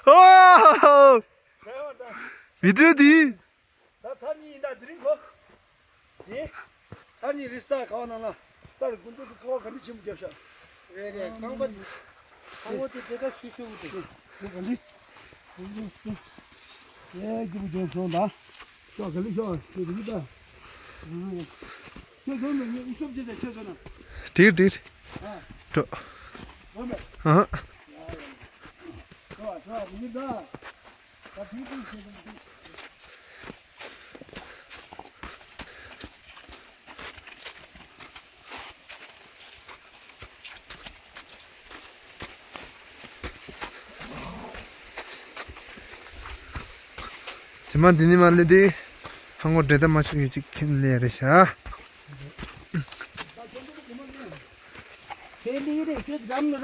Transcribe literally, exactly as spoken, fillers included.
ཨོ། བི་ཌི་ཡོ་འདི། ད་ཚར་གཉིས་ཡིན་ད་དེ་རིང་གོ། དེ། ཚར་གཉིས་རི་སྟག་ཁ་བ་ནང་ལ། ལྟར་དགུན་དུས་སུ་ཁ་བ་ག་འདྲ་ཆེན་པོ་བརྒྱབ་ཤག་རེད་རེད། རྐང་པ་འདི། ཁ་ངོ་དེ་དེ་ལྟར་ཤུ་ཤུ་འདུག་དེ་ག་འདི། དེ་ལ་སུ། ཡེ་རྒྱུ་བ་ཇོན་སོང་ད། ཤོག་ག་ལི་ཤོག་དེ་རིང་ད། ཁྱོད་ཚོ་མི་ངན་ཨི་ཤོབ་ཅི་ད་ཁྱོད་ཚོ་ན། དེར་དེར། ཨ། འགྲོ། འགྲོ་མེད། ཨ། ཡ་ཡ། ཤོག་ཤོག་དེ་རིང་ད། དེ་མ་འདི་ནི་མ་ལེ་དེ། ཧ་ངོ་འདྲེ་ད་མ་ཆུ་ངེས་ཅིག་ཁྱིམ་ལས་རེད་ཤག་ཁྱེད་འདི་རེད། ཁྱོད་འགྲམ་ནས་